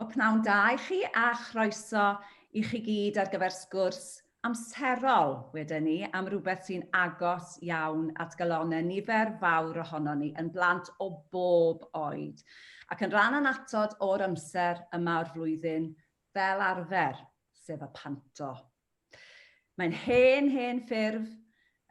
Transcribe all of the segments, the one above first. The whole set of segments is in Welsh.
O pnawn da i chi a chroeso i chi gyd ar gyfer sgwrs amserol wedyn ni am rhywbeth sy'n agos iawn at galonnau nifer fawr ohonon ni yn blant o bob oed ac yn rhan annatod o'r amser yma o'r flwyddyn fel arfer, sef y panto. Mae'n hen, hen ffurf,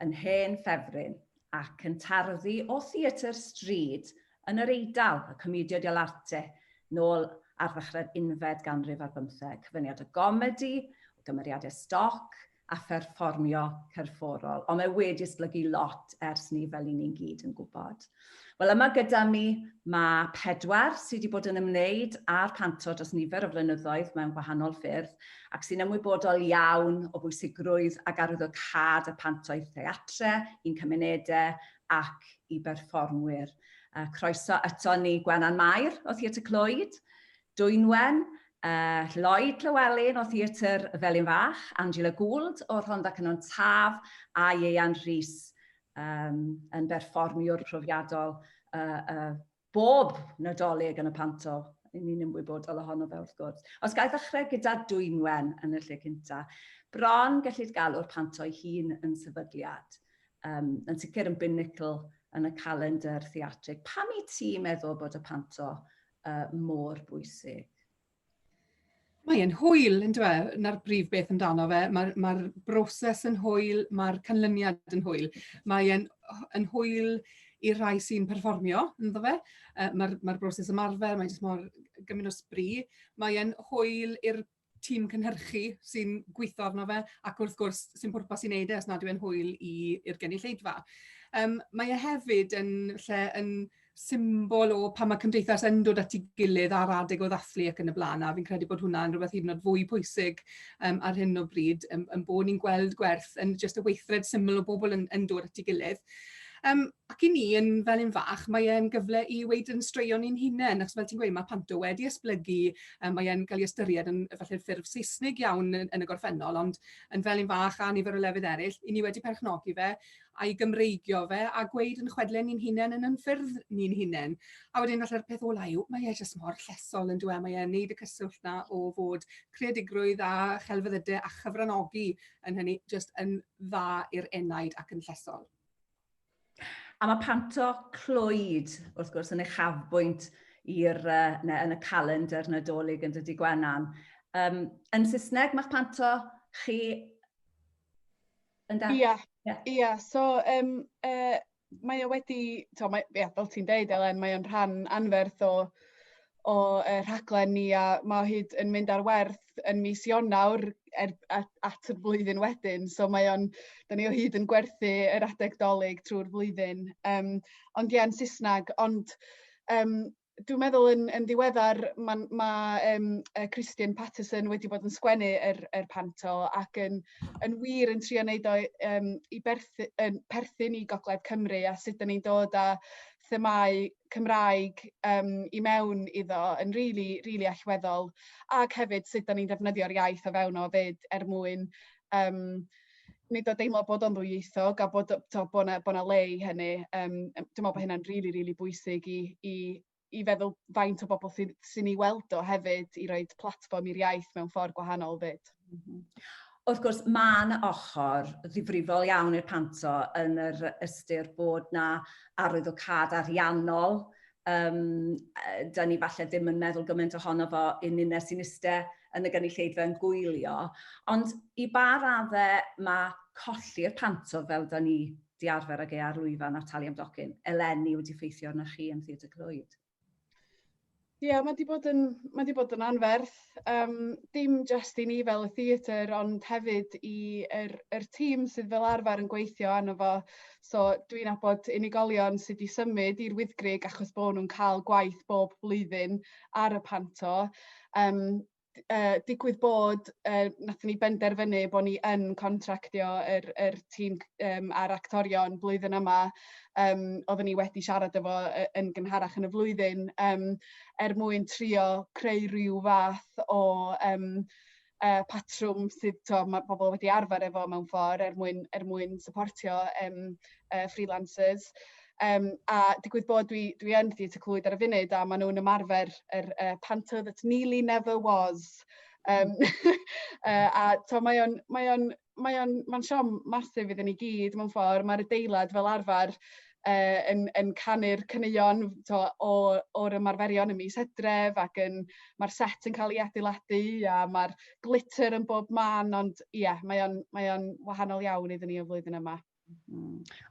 yn hen ffefryn, ac yn tarddu o theatr stryd yn yr Eidal, y Commedia dell'arte, nôl ar ddechrau'r unfed ganrif ar bymtheg. Cyfuniad o gomedi, o gymeriadau stoc, a pherfformio cerfforol. Ond mae wedi esblygu lot ers ni, fel i ni'n gyd yn gwybod. Wel, yma gyda mi mae pedwar sydd wedi bod yn ymwneud â'r panto dros nifer o flynyddoedd mewn gwahanol ffyrdd ac sy'n ymwybodol iawn o bwysigrwydd ac arwyddocâd y panto i theatre, i'n cymunedau ac i berfformwyr. Croeso eto ni Gwenan Mair o Theatr Clwyd, Dwynwen, Lloyd Llewelyn o Theatr y Felin Fach, Angela Gould o'r Rhondda Cynon Taf a Ieuan Rhys um, yn berfformiwr profiadol bob Nadolig yn y panto. Ni'n ymwybodol ohono fe wrth gwrs. Os gael ddechrau gyda Dwynwen yn y lle cynta, bron gellid galw'r panto ei hun yn sefydliad. Yn sicr yn binnacle yn y calendr theatrig. Pam i ti meddwl bod y panto mor bwysig? Mae e'n hwyl, yn dyw e? 'Na'r brif beth amdano fe. Mae'r broses yn hwyl, mae'r canlyniad yn hwyl. Mae e'n yn hwyl i'r rhai sy'n perfformio ynddo fe. Mae'r broses ymarfer, mae'n jyst mor gymaint o sbri. Mae e'n hwyl i'r tîm cynhyrchu sy'n gweithio arno fe, ac wrth gwrs, sy'n pwrpas i wneud e os nad yw e'n hwyl i'r gynulleidfa. Mae e hefyd yn lle yn symbol o pan mae cymdeithas yn dod at ei gilydd ar adeg o ddathlu ac yn y blaen, a fi'n credu bod hwnna'n rhywbeth hyd yn oed fwy pwysig ar hyn o bryd, yn bod ni'n gweld gwerth yn jyst y weithred syml o bobl yn dod at ei gilydd. Ac i ni yn fel un fach, mae e'n gyfle i weud yn straeon ni'n hunain, achos fel ti'n gweud, mae panto wedi esblygu, mae e'n cael ei ystyried yn falle'n ffurf Saesnig iawn yn y gorffennol, ond yn fel un fach a nifer o lefydd eraill, i ni wedi perchnogi fe, a'i Gymreigio fe a gweud yn chwedle ni'n hunain yn 'yn ffyrdd ni'n hunain. A wedyn falle'r peth ola yw, mae e jyst mor llesol yn dyw e, mae e'n neud y cyswllt 'na o fod creadigrwydd a chelfyddyde a chyfranogi yn hynny jyst yn dda i'r enaid ac yn llesol. A mae Panto Clwyd, wrth gwrs, yn uchafbwynt i'r, neu yn y calendr Nadolig yn dydy Gwenan. Yn Saesneg, mae'ch panto chi yn da? Ia, ia. So, mae o wedi, to, mae, ia, fel ti'n deud, Elen, mae o'n rhan anferth o rhaglen ni a mae o hyd yn mynd ar werth yn mis Ionawr at y flwyddyn wedyn. So mae o'n, da ni o hyd yn gwerthu yr adeg Dolig trwy'r flwyddyn. Ond ie, yn Saesneg, ond dwi'n meddwl yn ddiweddar mae Christian Patterson wedi bod yn sgwennu yr panto ac yn wir yn trio wneud o i berth, yn perthyn i Gogledd Cymru a sut da ni'n dod â themâu Cymraeg i mewn iddo yn really, really allweddol, ac hefyd sut da ni'n defnyddio'r iaith o fewn o fyd er mwyn wneud o deimlo bod o'n ddwyieithog a bod, to, bod, na, bod na le i hynny. Dwi'n meddwl bod hynna'n really, really bwysig i feddwl faint o bobl sy'n sy ei weld o hefyd i roi platfform i'r iaith mewn ffordd gwahanol fyd. Wrth gwrs, mae yna ochr ddifrifol iawn i'r panto yn yr ystyr bod na arwyddocâd ariannol. Da ni falle ddim yn meddwl gymaint ohono fo un unau sy'n iste yn y gynulleidfa yn gwylio. Ond i ba raddau mae colli'r panto fel da ni di arfer ag e ar lwyfan a talu am docyn eleni wedi ffeithio arnoch chi yn Theatr Clwyd? Ie, yeah, mae 'di bod yn anferth. Dim jyst i ni fel y theatr, ond hefyd i yr tîm sydd fel arfer yn gweithio arno fo. So dwi'n nabod unigolion sydd wedi symud i'r Wyddgrug achos bod nhw'n cael gwaith bob blwyddyn ar y panto. Digwydd bod nathon ni benderfynu bod ni yn contractio yr tîm a'r actorion blwyddyn yma. Oedden ni wedi siarad efo yn gynharach yn y flwyddyn er mwyn trio creu rhyw fath o patrwm sydd to, mae pobl wedi arfer efo mewn ffordd er mwyn supportio freelancers. A digwydd bod dwi yn Theatr Clwyd ar y funud a maen nhw'n ymarfer yr panto that nearly never was. A to, mae o'n, mae o'n, mae o'n, mae'n siom massive iddyn ni gyd mewn ffordd. Mae'r adeilad fel arfer yn canu'r caneuon to, o'r ymarferion ym mis Hydref ac mae'r set yn cael ei adeiladu a mae'r glitter yn bob man, ond ie, yeah, mae o'n wahanol iawn iddyn ni y flwyddyn yma.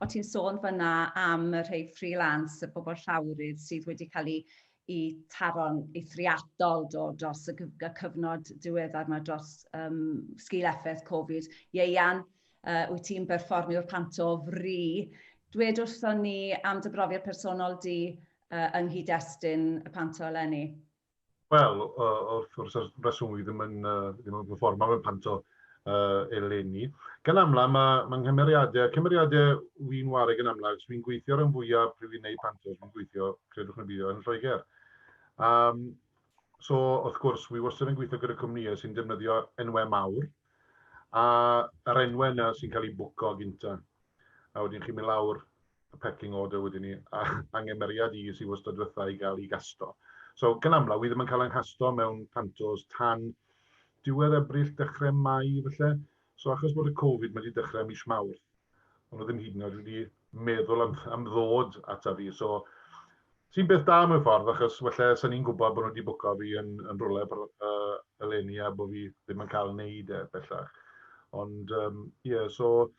O ti'n sôn fyna am y rhai freelance, y bobl llawrydd sydd wedi cael ei taro'n eithriadol do, dros y cyfnod diweddar yma dros sgil effaith Covid. Ieuan, wyt ti'n berfformiwr panto o fri. Dwed wrthon ni am dy brofiad personol di yng nghyd-destun y panto eleni. Wel, wrth gwrs, reswm wi ddim yn performo mewn panto eleni. Gan amla, mae cymeriadau wy'n ware gan amla, so fi'n gweithio rhan fwyaf pryd fi'n neud pantos, fi'n gweithio, credwch neu beidio, yn Lloegr. So, wrth gwrs, wi wastad yn gweithio gyda cwmnïau sy'n defnyddio enwau mawr, a yr enwau yna sy'n cael eu bwco gynta. A wedyn chi'n mynd lawr y pecking order wedyn ni, a angymeriad i sy'n wastad diwetha i gael ei gasto. So, gan amla, wi ddim yn cael yng mewn pantos tan diwedd Ebrill, dechrau Mai, felly. So, achos bod y Covid wedi dechrau mis Mawrth, ond nhw ddim hyd yn oed wedi meddwl am ddod ata fi. So, sy'n beth da mewn ffordd, achos falle sy'n ni'n gwybod bod nhw wedi bwco fi yn rhywle eleni a bod fi ddim yn cael wneud e bellach. Ond, ie, yeah, so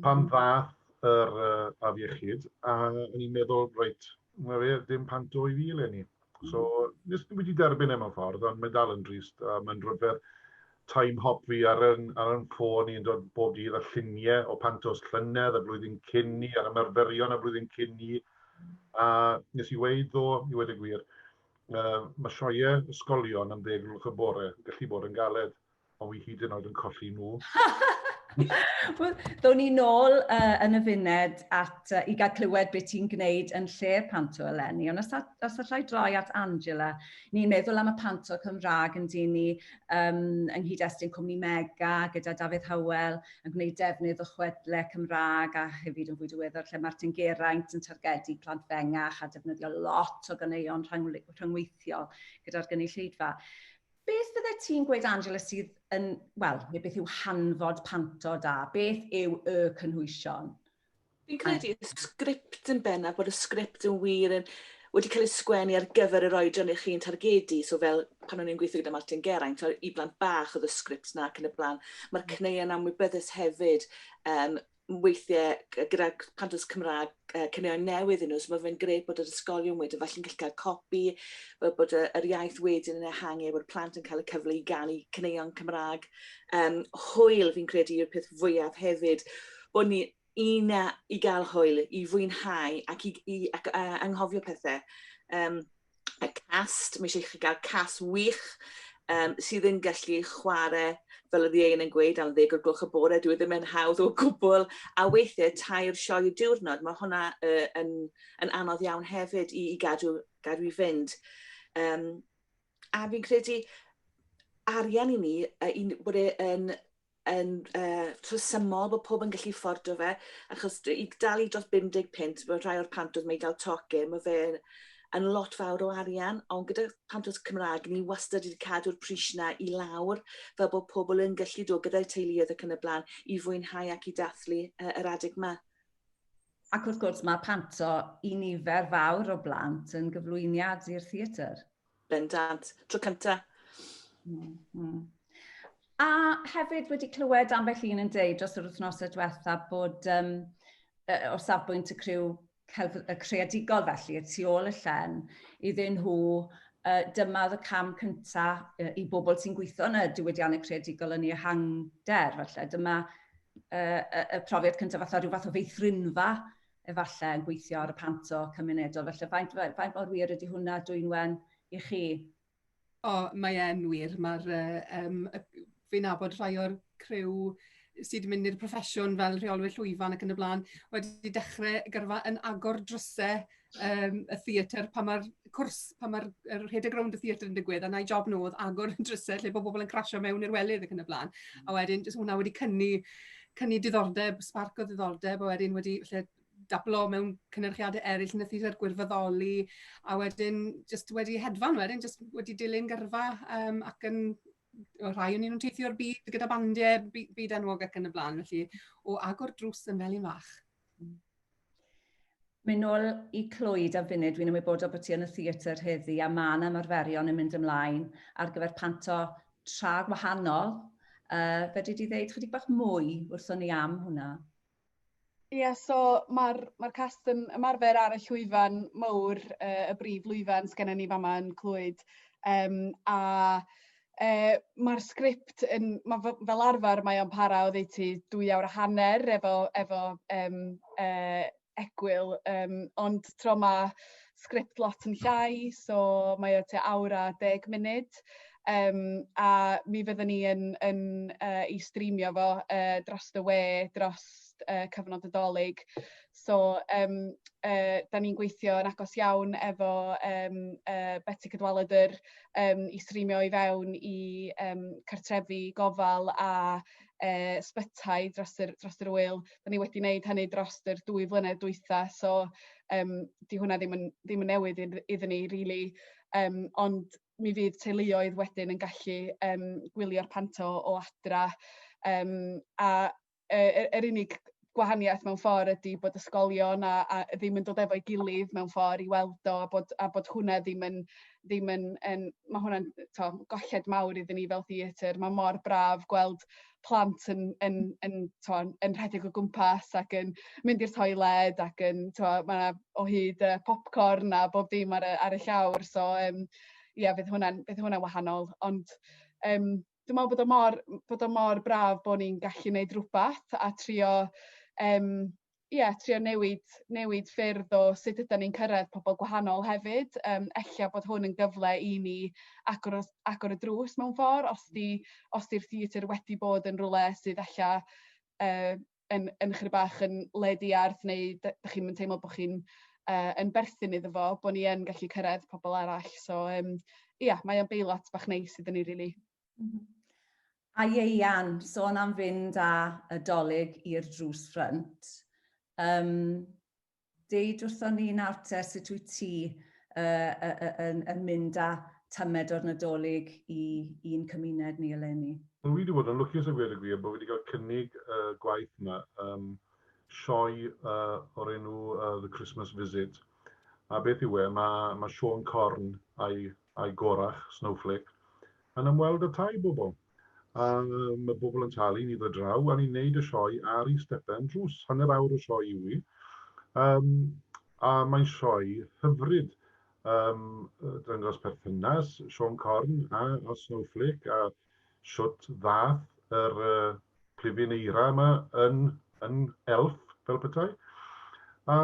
pan ddath yr afiechyd, a o'n i'n meddwl, reit, na fe, dim panto i fi eleni. So, nes wedi derbyn e mewn ffordd, ond mae dal yn drist, a mae'n rhyfedd time hop fi ar yn ffôn i'n dod bob dydd â lluniau o pantos llynedd y blwyddyn cyn ni, a'r ymarferion y blwyddyn cyn ni. A nes i weud ddo, i weud y gwir, mae sioeau ysgolion am 10 gloch y bore yn gallu bod yn galed, ond wi hyd yn oed yn colli nhw. Wel, ddown ni nôl yn y funed i gael clywed beth ti'n gwneud yn lle'r panto eleni. Ond os allai droi at Angela, ni'n meddwl am y panto Cymraeg yn dyn ni yng nghyd-destun Cwmni Mega gyda Dafydd Hywel yn gwneud defnydd o chwedlau Cymraeg a hefyd yn fwy diweddar lle Martin Geraint yn targedu plant fengach a defnyddio lot o ganeuon rhyngweithiol gyda'r gynulleidfa. Beth fydde ti'n gweud, Angela, sydd yn, wel, neu beth yw hanfod panto da? Beth yw y cynhwysion? Fi'n credu y sgript yn bennaf, bod y sgript yn wir yn wedi cael ei sgwennu ar gyfer yr oedran i chi'n targedu. So fel pan o'n i'n gweithio gyda Martin Geraint, i blant bach oedd y sgript na ac yn y blaen. Mae'r caneuon amwybyddus hefyd weithiau gyda pantos Cymraeg caneuon newydd yn nhw, so mae fe'n grêt bod yr ysgolion wedyn falle'n gallu cael copi, fel bod yr iaith wedyn yn ehangu, bod plant yn cael y cyfle i ganu caneuon Cymraeg. Hwyl fi'n credu yw'r peth fwyaf hefyd, bod ni una i gael hwyl, i fwynhau ac i anghofio pethau. Y cast, mae eisiau i chi gael cast wych sydd yn gallu chwarae, fel oedd Ieuan yn gweud, am 10 o'r gloch y bore, dwi e ddim yn hawdd o gwbl. A weithiau tair sioe y diwrnod, mae hwnna yn anodd iawn hefyd i gadw i fynd. A fi'n credu arian i ni, bod e yn rhesymol bod pob yn gallu ffordio fe, achos i dalu dros 50 punt, mae rhai o'r pantoedd mae i gael tocyn, mae fe yn lot fawr o arian, ond gyda pantos Cymraeg, ni wastad wedi cadw'r pris na i lawr, fel bod pobl yn gallu dod gyda'i teuluoedd ac yn y blaen i fwynhau ac i dathlu yr adeg yma. Ac wrth gwrs mae panto i nifer fawr o blant yn gyflwyniad i'r theatr. Bendant, tro cynta. A hefyd wedi clywed ambell un yn deud dros yr wythnosau diwetha bod o safbwynt y criw y creadigol felly, y tu ôl y llen, iddyn nhw, dyma oedd y cam cyntaf i bobl sy'n gweithio yn y diwydiannau creadigol yn ei ehangder. Felly. Dyma y profiad cyntaf fatha rhyw fath o feithrinfa efallai yn gweithio ar y panto cymunedol. Felly faint mor wir ydy hwnna, Dwynwen, i chi? O, mae e'n wir. Mae'r, fi'n nabod rhai o'r criw sydd wedi mynd i'r proffesiwn fel rheolwyr llwyfan ac yn y blaen, wedi dechrau gyrfa yn agor drysau y theatr pan mae'r cwrs, pan mae'r rhedeg rownd y theatr yn digwydd, a na'i job nhw oedd agor y drysau lle bod bobl yn crasio mewn i'r welydd ac yn y blaen. A wedyn, jyst hwnna wedi cynnu diddordeb, spark o ddiddordeb, a wedyn wedi lle, dablo mewn cynyrchiadau eraill yn y theatr gwirfoddoli, a wedyn jyst wedi hedfan wedyn, jyst wedi dilyn gyrfa ac yn o rhai o'n nhw'n teithio'r byd gyda bandiau byd enwog ac yn y blaen, felly o agor drws yn Felin Fach. Mynd nôl i Clwyd am funud, dwi'n ymwybodol bod ti yn y theatr heddi a mae yna ymarferion yn mynd ymlaen ar gyfer panto tra gwahanol. Fedri di ddeud chydig bach mwy wrthon ni am hwnna? Ie, yeah, so mae'r ma cast yn ymarfer ar y llwyfan mawr, y brif lwyfan sgenna ni fama yn Clwyd. A mae'r sgript yn, ma fel arfer mae o'n para oddeutu 2 awr a hanner efo egwyl, ond tro ma sgript lot yn llai, so mae o tua awr a 10 munud. A mi fyddwn ni yn i streamio fo dros y we, dros cyfnod y Dolig. So da ni'n gweithio yn agos iawn efo Betsi Cadwaladr i streamio i fewn i cartrefi gofal a sbytai dros yr wyl. Da ni wedi wneud hynny dros yr 2 flynedd dwytha, so di hwnna ddim yn newydd iddyn ni, really. Ond mi fydd teuluoedd wedyn yn gallu gwylio'r panto o adra. A yr unig gwahaniaeth mewn ffordd ydy bod ysgolion a ddim yn dod efo'i gilydd mewn ffordd i weld o a bod hwnna ddim yn, mae hwnna'n to, golled mawr iddyn ni fel theatr. Mae mor braf gweld plant yn, to, yn rhedeg o gwmpas ac yn mynd i'r toiled ac yn, to, mae o hyd popcorn a bob dim ar y llawr. So, ie, fydd hwnna'n wahanol. Ond dwi'n meddwl bod o mor braf bod ni'n gallu gwneud rhywbeth a trio, ie, trio newid ffyrdd o sut ydyn ni'n cyrraedd pobl gwahanol hefyd. Ella bod hwn yn gyfle i ni agor y drws mewn ffordd, os di'r theatr wedi bod yn rhywle sydd ella yn chydig bach yn le diarth neu dych chi'n teimlo bod chi'n yn berthyn iddo fo, bod ni yn gallu cyrraedd pobl arall. So, ia, mae o'n beilot bach neis iddyn ni, really. A Ieuan, sôn am fynd â y Dolig i'r drws ffrynt. Deud wrthon ni nawr te sut wyt ti yn mynd â tymed o'r Nadolig i un cymuned ni eleni? Wel, wi wedi bod yn lwcus a gweud y gwir bod fi wedi cael cynnig gwaith yma, sioe o'r enw The Christmas Visit. A beth yw e, mae Siôn Corn a'i gorach, Snowflake, yn ymweld â tai bobl. A mae bobl yn talu ni ddod draw, a ni'n neud y sioe ar ei stepen drws. Hanner awr o sioe yw hi. A mae'n sioe hyfryd. Dangos perthynas Siôn Corn a Snowflake a shwt ddath yr plifyn eira yma yn elf, fel petai. A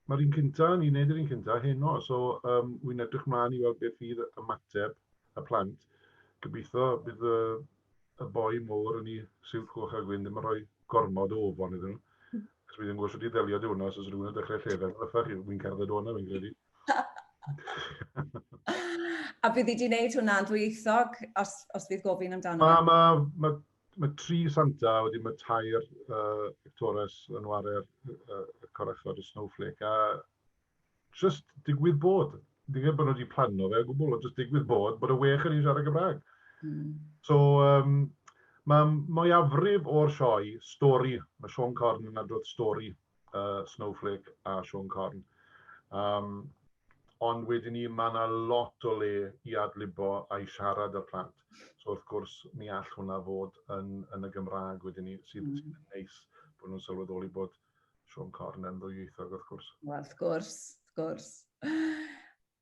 mae'r un cynta, ni'n neud yr un cynta heno, so wy'n edrych mlaen i weld beth fydd ymateb y plant. Gobeithio bydd y boi mowr yn ei siwt coch a gwyn ddim yn rhoi gormod o ofon iddyn nhw. Cos fi ddim yn gwybod sut i ddelio 'da hwnna os oes rhywun yn dechrau llefen. Fatha chi, wy'n cerdded o'na, fi'n credu. A bydd i wedi gwneud hwnna'n ddwyieithog os fydd gofyn amdano? Mae ma, ma, ma tri Santa, wedyn mae tair actores yn ware'r corachod y Snowflake, a just digwydd bod. Digwydd bod nhw wedi plano fe o gwbl, ond just digwydd bod y wech yn siarad Gymraeg. So, mae mwyafrif o'r sioe, stori, mae Siôn Corn yn adrodd stori Snowflake a Siôn Corn. Ond wedyn ni, mae yna lot o le i adlibo a i siarad â'r plant. So wrth gwrs, mi all hwnna fod yn y Gymraeg wedyn ni, sydd, sydd yn neis bod nhw'n sylweddoli bod Siôn Corn yn ddwyieithog wrth gwrs. Wel, wrth gwrs, wrth gwrs.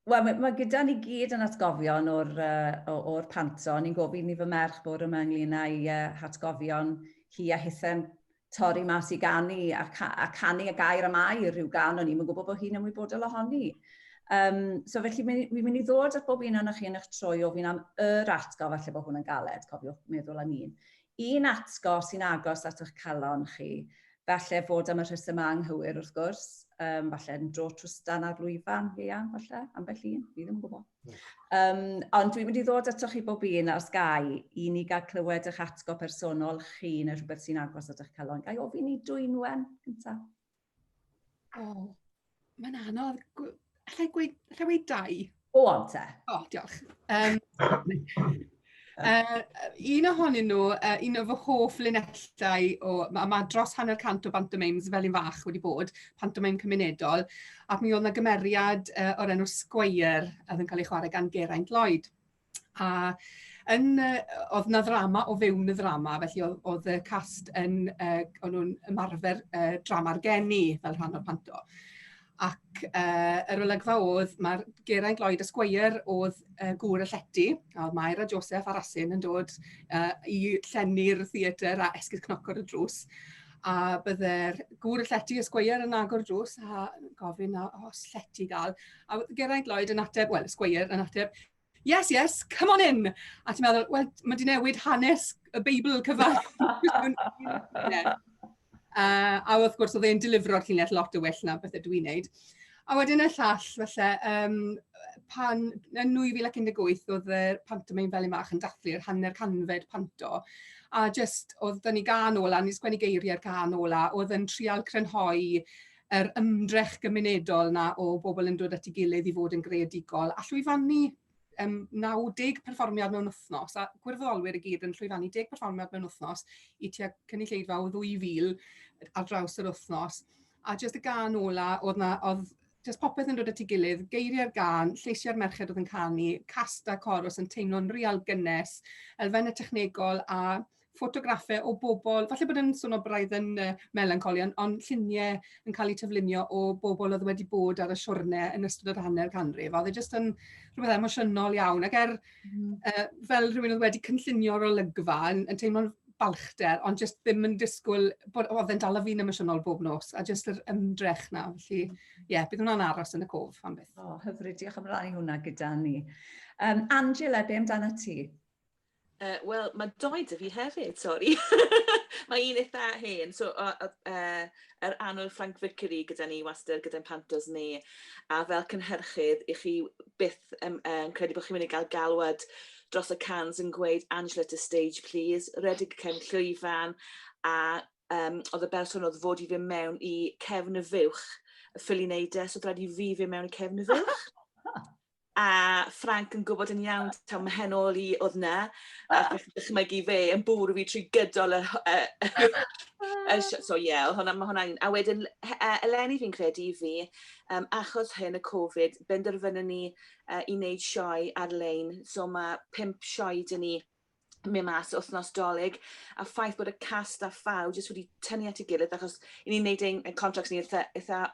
Wel, mae gyda ni gyd yn atgofion o'r panto. Ni'n gofyn i fy merch bod yma ynglyn â'i hatgofion hi a hithe'n torri mas i ganu a canu a gair am air rhyw gan o'n i'n gwybod bod hi'n ymwybodol ohoni. So felly mi'n mynd i ddod at bob un ohonoch chi yn eich troi ofyn am yr atgof, falle bod hwn yn galed, cofiwch meddwl am un. Un atgof sy'n agos at eich calon chi, falle fod am y rheswm anghywir wrth gwrs, falle yn dro trwstan ar lwyfan, ia, falle, ambell un, fi ddim yn gwybod. Ond dwi'n mynd i ddod atoch chi bob un os gai, i ni gael clywed eich atgof personol chi neu rhywbeth sy'n agos at eich calon. Gai ofyn i Dwynwen gyntaf? Oh, mae'n anodd. Alla i gweud, alla i weud dau? O, on te. O, oh, diolch. Un ohonyn nhw, un o fy hoff linellau, o, mae ma dros 50 o pantomimes fel un fach wedi bod, pantomime cymunedol, ac mi oedd yna gymeriad o'r enw Squire, oedd yn cael ei chwarae gan Geraint Lloyd. A yn, oedd 'na ddrama o fewn y ddrama, felly oedd, oedd y cast yn, o'n nhw'n ymarfer drama'r geni fel rhan o'r panto. Ac yr olygfa oedd, mae'r Geraint Lloyd y Squire oedd gŵr y llety, a oedd Mair a Joseph a'r Asyn yn dod i llenni'r theatr a esgus cnoc ar y drws. A bydde'r gŵr y llety, y Squire, yn agor drws a gofyn a os llety gael. A Geraint Lloyd yn ateb, wel, y Squire yn ateb, Yes, come on in." A ti'n meddwl, wel, mae di newid hanes y Beibl cyfan. Yeah. A wrth gwrs, oedd e'n delifro'r llinell lot o well na beth ydw i'n neud. A wedyn y llall, falle, pan yn 2018 oedd y pantomime Felin Fach yn dathlu'r hanner canfed panto, a just oedd 'da ni gân ola, ni sgwennu geiriau'r gân ola, oedd yn trial crynhoi yr ymdrech gymunedol 'na o bobl yn dod at ei gilydd i fod yn greadigol a llwyfannu 90 perfformiad mewn wythnos, a gwirfoddolwyr i gyd yn llwyfannu 10 perfformiad mewn wythnos i tua cynulleidfa o 2000 ar draws yr wythnos. A jyst y gân ola, oedd na, oedd jyst popeth yn dod at ei gilydd, geiriau'r gân, lleisiau'r merched oedd yn canu, cast a chorws yn teimlo'n real gynnes, elfennau technegol a ffotograffau o bobl, falle bod yn swnio braidd yn melancholy, ond lluniau yn cael eu taflunio o bobl oedd wedi bod ar y siwrne yn ystod yr hanner canrif. A oedd e jyst yn rhywbeth emosiynol iawn. Ac er fel rhywun oedd wedi cynllunio'r olygfa yn teimlo'n balchder, ond jyst ddim yn disgwyl, bod, oedd e'n dal fi'n emosiynol bob nos, a jyst yr ymdrech na. Felly, ie, yeah, bydd hwnna'n aros yn y cof am byth. O, oh, hyfryd, diolch am rannu hwnna gyda ni. Angela, be amdano ti? Wel, mae doi 'da fi hefyd, sori. Mae un eitha hen, so yr annwyl Frank Vickery gyda ni wastad gyda'n pantos ni, a fel cynhyrchydd, i chi byth credu bod chi'n mynd i gael galwad dros y cans yn gweud "Angela to stage, please", redig cefn llwyfan, a oedd y berson oedd fod i fynd mewn i cefn y fuwch, y ffili wneud e, so oedd rhaid i fi fynd mewn i cefn y fuwch. A Frank yn gwybod yn iawn taw mhen ôl i oedd na, a dychmygu fe yn bwrw fi trwy gydol y, so ie, yeah, hwnna, mae hwnna'n. A wedyn, eleni fi'n credu i fi, achos hyn y Covid, benderfynu ni i wneud sioe ar-lein, so mae pump sioe dyn ni mynd mas wythnos Dolig, a ffaith bod y cast a phawb jyst wedi tynnu at ei gilydd, achos i ni'n neud ein contracts ni eitha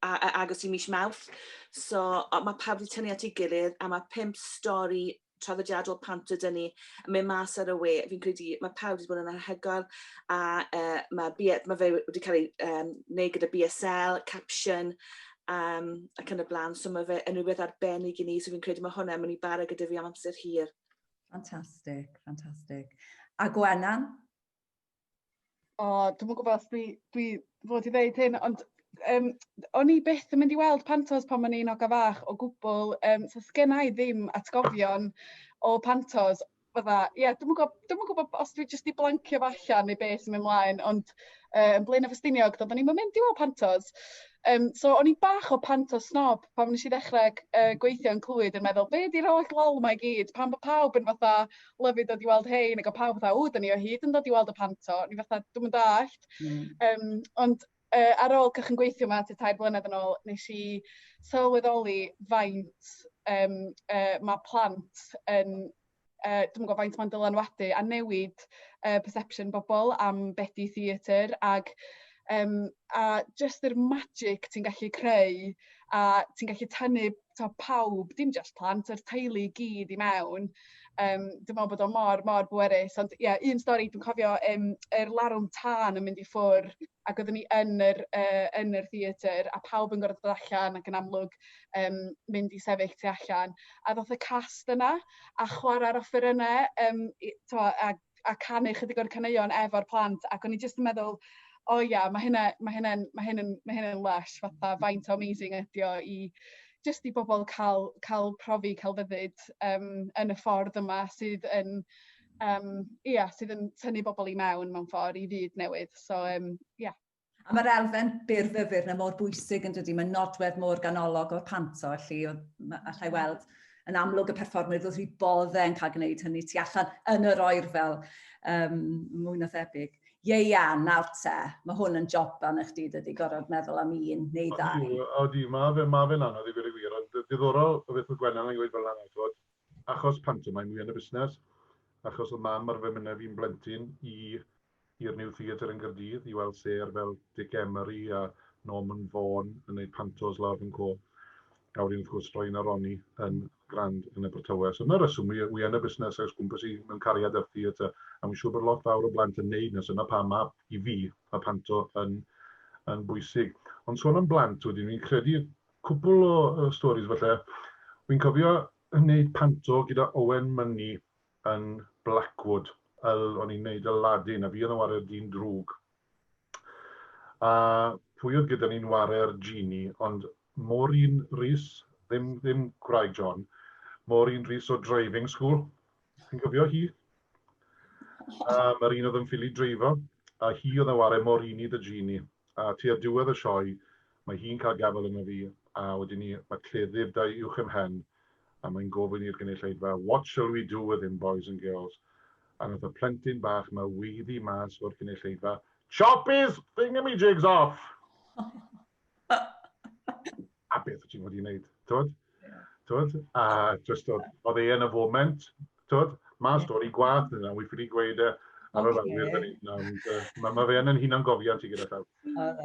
agos i mis Mawrth. So mae pawb wedi tynnu at ei gilydd a mae pump stori traddodiadol panto dyn ni yn mynd mas ar y we. Fi'n credu mae pawb wedi bod yn anhygoel a mae fe wedi cael ei wneud gyda BSL, caption ac yn y blaen. So mae fe yn rhywbeth arbennig i ni. So fi'n credu mae hwnna yn mynd i bara gyda fi am amser hir. Ffantastig, ffantastig. A Gwenan? O, dwi'm yn gwybod os dwi fod i ddeud hyn, ond o'n i byth yn mynd i weld pantos pan o'n i'n hoga fach o gwbl. So sgenna i ddim atgofion o pantos. Fydda, ie, yeah, dwi'm yn gwybod, dwi'm yn gwybod os dwi jyst 'di blancio fo allan neu beth sy'n mynd mlaen, ond yn Blaenau Ffestiniog, doeddwn ni'm yn mynd i weld pantos. So o'n i bach o panto snob pan nes i ddechrau gweithio yn Clwyd yn meddwl, be di'r holl lol 'ma i gyd? Pam bod pawb yn fatha lyfio dod i weld hein, ac o pawb fatha, "O, da ni o hyd yn dod i weld y panto." O'n i fatha, dwi'm yn dallt. Ond ar ôl cychwyn gweithio yma tua 3 blynedd yn ôl, nes i sylweddoli faint mae plant yn, dwi'm yn gwybod faint mae'n dylanwadu a newid perception bobl am be 'di theatr ac a just yr magic ti'n gallu creu a ti'n gallu tynnu to, pawb, dim just plant, yr teulu i gyd i mewn. Dwi'n meddwl bod o mor, mor bwerus. Ond ie, yeah, un stori dwi'n cofio yr larwm tân yn mynd i ffwr ac oeddwn ni yn yr theatr a pawb yn gorfod dod allan ac yn amlwg mynd i sefyll tu allan. A ddoth y cast yna a chwarae'r offerynnau to, a canu chydig o'r caneuon efo'r plant ac o'n i jyst yn meddwl, o ia, mae hynna'n lush, fatha faint o amazing ydi o i jyst i bobl cael profi celfyddyd yn y ffordd yma sydd yn, ia, sydd yn tynnu bobl i mewn mewn ffordd i fyd newydd. So, ia. A mae'r elfen byrfyfyr na mor bwysig yn dydy, mae'n nodwedd mor ganolog o'r panto, felly allai weld yn amlwg y perfformwyr wrth eu boddau yn cael gwneud hynny tu allan yn yr oerfel, mwy na thebyg. Ieuan, nawr te, mae hwn yn job arna chdi, dydy, gorfod meddwl am un neu ddau. Odi, mae fe'n anodd i gweud y gwir, ond diddorol o beth mae Gwennan yn gweud fel yna, t'wod, achos pantomime wi yn y busnes, achos oedd mam arfer mynd â fi'n blentyn i'r New Theatre yn Gaerdydd i weld sêr fel Dick Emery a Norman Vaughan yn gwneud pantos lawr yn co. A wedyn wrth gwrs Roy a Ronnie yn Grand yn Abertawe. So yna reswm wi yn y busnes ers gwmpas i mewn cariad â'r theatr. A wy'n siŵr bod lot fawr o blant yn neud 'na. So yna pam ma i fi mae panto yn bwysig. Ond sôn am blant wedyn, fi'n credu cwpl o stories falle. Fi'n cofio yn neud panto gyda Owen Money yn Blackwood. O'n i'n neud Aladdin a fi oedd yn ware'r dyn drwg. A pwy oedd gyda ni'n ware'r genie, ond Maureen Rees, ddim gwraig John, Maureen Rees o Driving School. Chi'n cofio hi? Mae'r un oedd yn ffili dreifo, a hi oedd yn ware Maureen the Genie. A tua diwedd y sioe, mae hi'n cael gafel yno fi, a wedyn ni, mae cleddyf da uwch ym mhen, a mae'n gofyn i'r gynulleidfa, "What shall we do with him, boys and girls?" A nath y plentyn bach 'ma weiddi mas o'r gynulleidfa, "Chop his thingamy-jigs off!" A beth wyt ti'n fod i wneud, t'wod? T'wod? A just oedd e yn y foment, t'wod? Mae stori gwath yna, wi ffili gweud e ar yr awyr fan hyn, ond ma fe yn hunan gofiant i gyda llaw.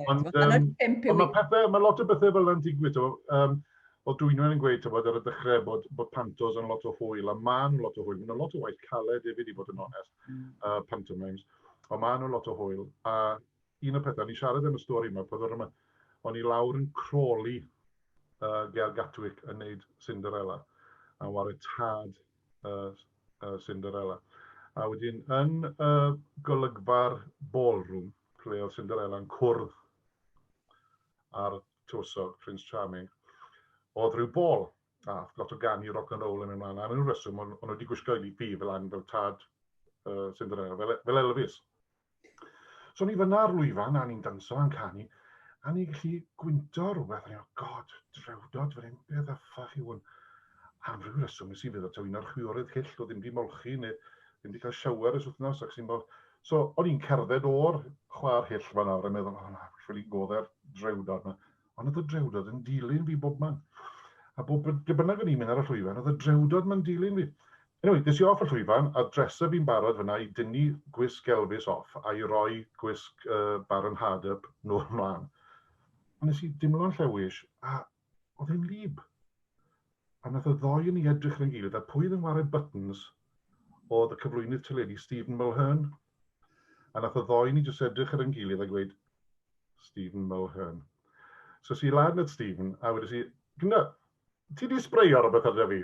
Ond, mae lot o bethau fel yna'n digwydd, t'wod? Oedd Dwynwen yn gweud, t'wod, ar y dechrau bod pantos yn lot o hwyl, a maen nhw lot o hwyl. Maen nhw lot o waith caled hefyd, i fod yn onest, pantomimes. Ond maen nhw lot o hwyl. A un o'r pethau, ni siarad am y stori yma, pan oedd o'n i lawr yn Crawley ger Gatwick yn neud Cinderella, a ware tad Cinderella. A wedyn yn golygfa'r ballroom, lle oedd Cinderella'n cwrdd â'r tywysog, Prince Charming, oedd rhyw ball, a lot o ganu rock and roll yn mynd ymlaen. A mewn rheswm, o'n nhw wedi gwisgo i fi fel an, fel tad Cinderella, fel Elvis. So ni fyna ar lwyfan, a ni'n danso a'n canu, a ni'n gallu gwynto rhywbeth, a ni'n, "Oh God, drewdod fan hyn, beth uffach yw hwn?" Am ryw reswm nes i feddwl taw un o'r chwiorydd hyll oedd ddim wedi molchi neu ddim wedi cael shower ers wythnos ac sy'n bod. So, o'n i'n cerdded o'r chwaer hyll fan nawr a meddwl, "O na, ffili godde'r drewdod yma." Ond oedd y drewdod yn dilyn fi bob man. A bob lle bynnag o'n i'n mynd ar y llwyfan, oedd y drewdod ma'n dilyn fi. Anyway, des i off y llwyfan, a dresser fi'n barod fyna i dynnu gwisg Elvis off a i roi gwisg Baron Hardup nôl ymlaen. A nes i dimlo'n llewis, a oedd e'n wlyb. A nath y ddoi yn ni edrych ar ein gilydd, a pwy oedd yn ware Buttons oedd y cyflwynydd teledu Stephen Mulhern. A nath y ddoi ni jyst edrych ar ein gilydd a gweud, "Stephen Mulhern." So es i lan at Stephen, a wedes i, "Gynna, ti di sbreio rhywbeth arno fi?"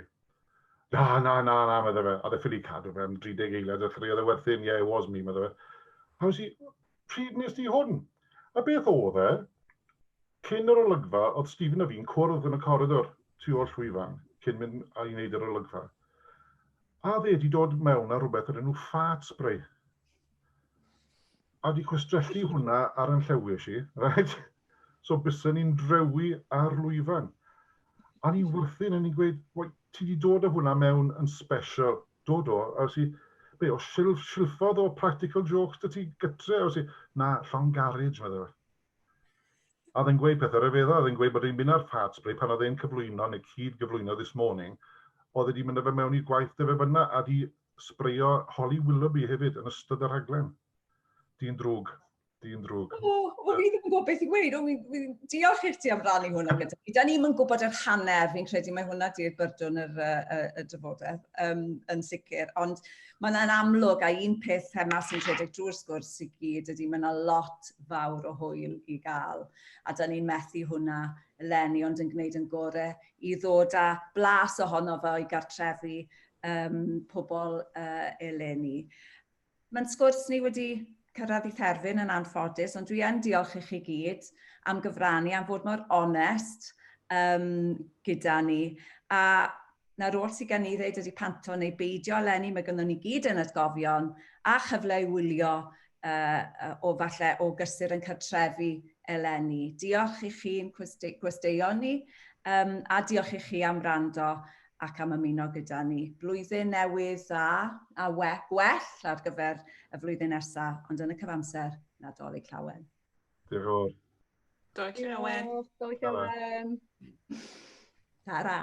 "Na, na, na, na," medde fe. A oedd e ffili cadw fe am 30 eiliad, a chreuodd e werthin, "Yeah, it was me," medde fe. A wedes i, "Pryd nes ti hwn?" A beth oedd e, cyn yr olygfa, oedd Stephen a fi'n cwrdd yn y coridor tu ôl llwyfan, cyn mynd a i wneud yr olygfa. A dde wedi dod mewn ar rhywbeth o'r enw fart spray. A wedi chwistrellu hwnna ar yn llewis i, right? So bysen ni'n drewi ar lwyfan. A ni'n wrthyn, a ni'n gweud, "Wait, ti wedi dod â hwnna mewn yn special." Dod o, a si, "Be, o silffodd o Practical Jokes dy ti gytre?" A si, "Na, llong garage," medde fe. A oedd e'n gweud pethau rhyfeddol, oedd e'n gweud bod e'n mynd ar fart spray pan oedd e'n cyflwyno, neu cyd gyflwyno This Morning, oedd e wedi mynd â fe mewn i'r gwaith dy fe fyna, a di sbreio Holly Willoughby hefyd yn ystod y rhaglen. Dyn drwg, dyn drwg. O, wel, fi ddim yn gwybod beth i gweud. O, diolch i ti am rannu hwnna gyda fi. Da ni'm yn gwybod yr hanner, fi'n credu mai hwnna di'r byrdwn y drafodaeth, yn sicr. Ond mae'n amlwg, a un peth thema sy'n rhedeg drwy'r sgwrs i gyd ydy mae yna lot fawr o hwyl i gael. A da ni'n methu hwnna eleni, ond yn gwneud yn gorau i ddod â blas ohono fo i gartrefi pobl eleni. Mae'n sgwrs ni wedi cyrraedd ei therfyn yn anffodus, ond dwi yn diolch i chi gyd am gyfrannu, am fod mor onest gyda ni. A na'r oll sydd gen i ddeud ydy panto neu beidio eleni, mae gynnon ni gyd yn atgofion a chyfle i wylio. o falle o gysur yn cartrefi eleni. Diolch i chi'n gwesteion ni, a diolch i chi am wrando ac am ymuno gyda ni. Blwyddyn newydd dda a gwell ar gyfer y flwyddyn nesaf, ond yn y cyfamser, Nadolig Llawen. Diolch yn fawr. Dolig Llawen. Dolig Llawen. Ta-ra.